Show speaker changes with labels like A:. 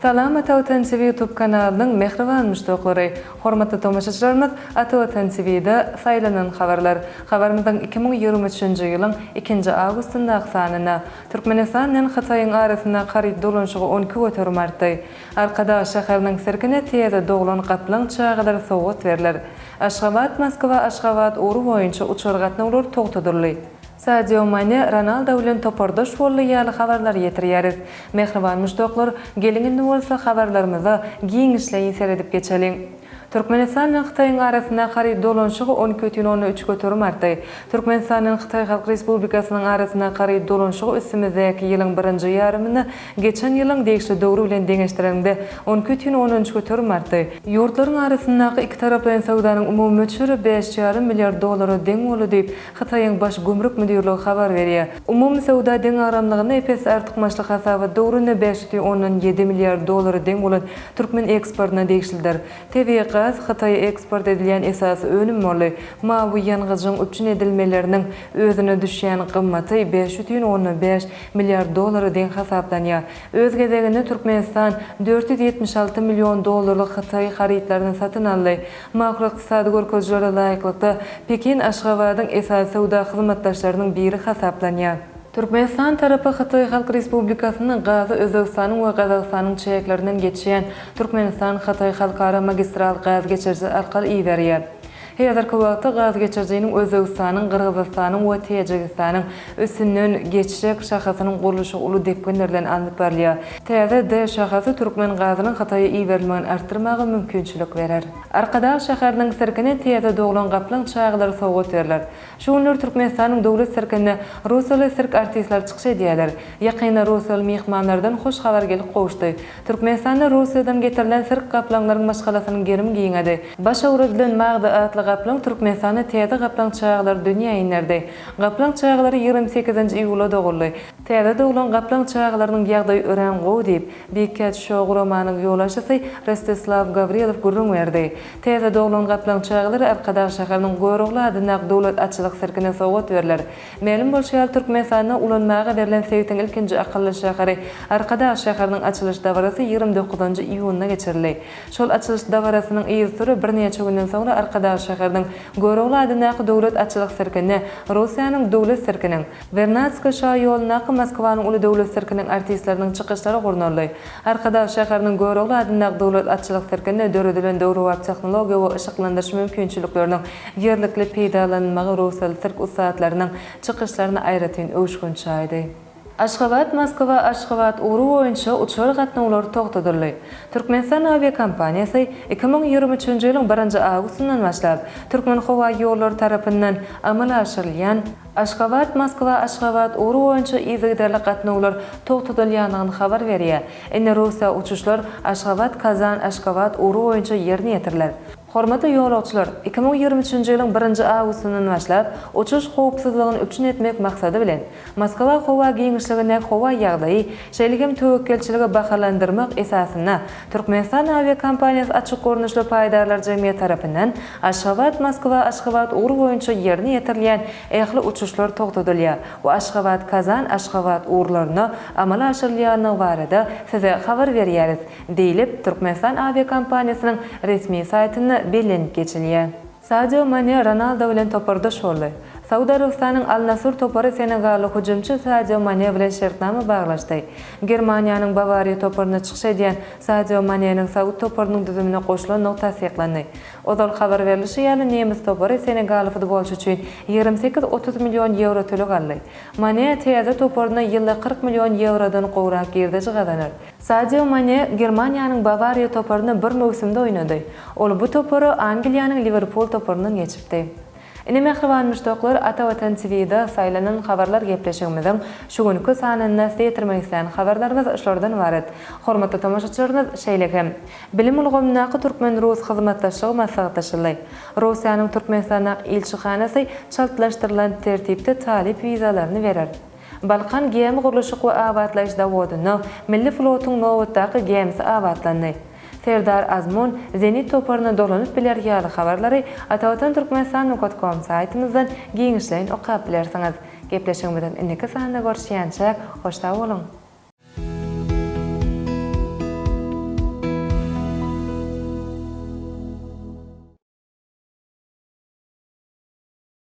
A: Salam Ata Watan TV YouTube kanalynyň mähriban muşdaklary! Hormatly tomaşaçylarymyz Ata Watan TV-de saýlanan habarlar. Habarymyzyň 2023-nji ýylyň ikinji awgustyndaky sanynda Türkmenistan bilen Hytaýyň arasyndaky haryt dolanyşygy 12% artdy. Arkadag şäheriniň sirkine täze doglan gaplaň çagalary sowgat berler. Aşgabat, Moskwa, Aşgabat ugry boýunça uçar gatnawlary togtadyldy. Sadio Mane Ronaldo bilen topardaş boldy ýaly habarlary ýetirýäris. Mähriban muşdaklar, geliň indi bolsa habarlarymyza giňişleýin seredip geçeliň. Türkmenistan bilen Hytaýyň arasyndaky haryt dolanyşygy 12,3% artdy. Türkmenistan bilen Hytaý Halk Respublikasynyň arasyndaky haryt dolanyşygy üstümizdäki ýylyň birinji ýarymynda geçen ýylyň degişli döwri bilen deňeşdireniňde 12,3% artdy. Ýurtlaryň arasyndaky ikitaraplaýyn söwdanyň umumy möçberi bäş ýarym milliard dollara deň boldy diýip, Hytaýyň Baş gümrük müdirligi habar berýär. Umumy söwda deňagramlygynda ep-esli artykmaçlyk hasabat döwründe 5,7 milliard dollara deň bolan türkmen eksportyna degişlidir. Tebigy gaz Hytaýa eksport edilýän esasy önüm boldy. Mawy ýangyjyň üpjün edilmeleriniň özüne düşýän gymmaty 5,5 milliard dollara deň hasaplanýar. Öz gezeginde Türkmenistan 476 million dollarlyk hytaý harytlaryny satyn aldy. Makroykdysady görkezijilere laýyklykda, Pekin Aşgabadyň esasy söwda hyzmatdaşlarynyň biri hasaplanýar. Türkmenistan tarapy Hytaý Halk Respublikasynyň gazy Özbegistanyň we Gazagystanyň çäklerinden geçýän Türkmenistan-Hytaý halkara magistral gaz geçirijisi arkaly iberýär. Häzirki wagtda gaz geçirijiniň Özbegistanyň, Gyrgyzystanyň we Täjigistanyň üstünden geçjek şahasynyň gurluşygy uly depginler bilen alnyp barylýar. Täze D şahasy türkmen gazynyň Hytaýa iberilmegini artdyrmaga mümkinçilik berer. Arkadag şäheriniň sirkine täze doglan gaplaň çagalary sowgat berler. Şu günler Türkmenistanyň Döwlet sirkinde russiýaly sirk artistleri çykyş edýärler. Ýakynda russiýaly myhmanlardan hoş habar gelip gowuşdy. Türkmenistanda Russiýadan getirilen sirk gaplaňlaryň maşgalasynyň gerimi giňedi. Baş öwredilen Magda atly gaplaň Türkmenistanda täze gaplaň çagalary dünýä inderdi. Gaplaň çagalary 28-nji iýulda doguldy. Täze doglan gaplaň çagalarynyň ýagdaýy örän gowy diýip, Big Cat Show guramanyň ýolbaşçysy Rostislaw Gawrilow gürrüň berdi. Täze doglan gaplaň çagalary Arkadag şäheriniň Görogly adyndaky döwlet atçylyk sirkine sowgat berler. Mälim bolşy ýaly, Türkmenistanda ulanmaga berlen sebitiň ilkinji akylly şäheri Arkadag şäheriniň açylyş dabarasy 29-njy iýunda geçirildi. Şol açylyş dabarasynyň yzysüre birnäçe günden soňra Arkadag şäheriniň Görogly adyndaky döwlet atçylyk sirkinde Russiýanyň döwlet sirkiniň, Wernadskiý şaýolundaky Moskwanyň Uly döwlet sirkiniň artistleriniň çykyşlary gurnaldy. Arkadag şäheriniň Görogly adyndaky döwlet atçylyk sirkinde döredilen döwrebap tehnologiýa we yşyklandyryş mümkinçilikleriniň ýerlikli peýdalanylmagy russiýaly sirk ussatlarynyň çykyşlaryna aýratyn öwüşgin çaýdy. Aşgabat, Moskwa, Aşgabat ugry boýunça uçar gatnawlary togtadyldy. Türkmenistan awiakompaniýasy 2023-nji ýylyň birinji awgustyndan başlap, Türkmenhowaýollary tarapyndan amala aşyrylýan Aşgabat, Moskwa, Aşgabat ugry boýunça yzygiderli gatnawlar togtadylýandygyny habar berýär. Indi Russiýa uçuşlar Aşgabat, Kazan, Aşgabat ugry boýunça ýerine ýetiriler. Hormatly ýolagçylar, 2023-nji ýylyň birinji awgustyndan başlap, uçuş howpsuzlygyny üpjün etmek maksady bilen, Moskwa howa giňişligindäki howa ýagdaýy, şeýle hem töwekgelçiligi bahalandyrmak esasynda Türkmenistan awiakompaniýasy açyk görnüşli paýdarlar jemgyýeti tarapyndan Aşgabat, Moskwa, Aşgabat ugry boýunça ýerine ýetirilýän ähli uçuşlar togtadylýar we Aşgabat, Kazan, Aşgabat ugurlarynda amala aşyrylýandygy barada Size habar berýäris, diýlip, Türkmenistan awiakompaniýasynyň resmi saýtynda bellenip geçilýär. Sadio Mane Ronaldo bilen topardaş boldy. Saud Arabystanyň Al-Nasr topary senegally hüjümçi Sadio Mane bilen şertnama baglaşdy. Germaniýanyň Bawariýa toparynda çykyş edýän Sadio Maneniň saud toparynyň düzümine goşulandygy tassyklandy. Ozal habar berlişi ýaly, nemes topary senegally futbolçy üçin 28-30 million ýewro töleg aldy. Mane täze toparynda ýylda 40 million ýewrodan gowrak girdeji gazanar. Sadio Mane Germaniýanyň Bawariýa toparynda bir möwsümde oýnady. Ol bu topara Angliýanyň Liwerpul toparyndan geçipdi. Ine mähriban muşdaklar Ata Watan TVda saýlanan habarlar gepleşigimiziň şu günki sanynda size ýetirmek islän habarlarymyz şulardan ybarat. Hormatly tomaşaçylarymyz şeýle hem bilim ulgamyndaky türkmen-rus hyzmatdaşlygy maslahatlaşyldy. Russiýanyň Türkmenistandaky ilçihanasy çaltlaşdyrylan tertipde talyp wizalaryny berer. Balkan gämi gurluşyk we abatlaýyş zawodynda milli flotuň nobatdaky gämisi abatlandy. Serdar Azmun Zenit toparyna dolanyp biler ýaly habarlary Atavatan Türkmenistan nokat kom saýtymyzdan giňişleýin okap bilersiňiz. Gepleşigimiziň indiki sanynda görüşýänçäk, hoş sag boluň!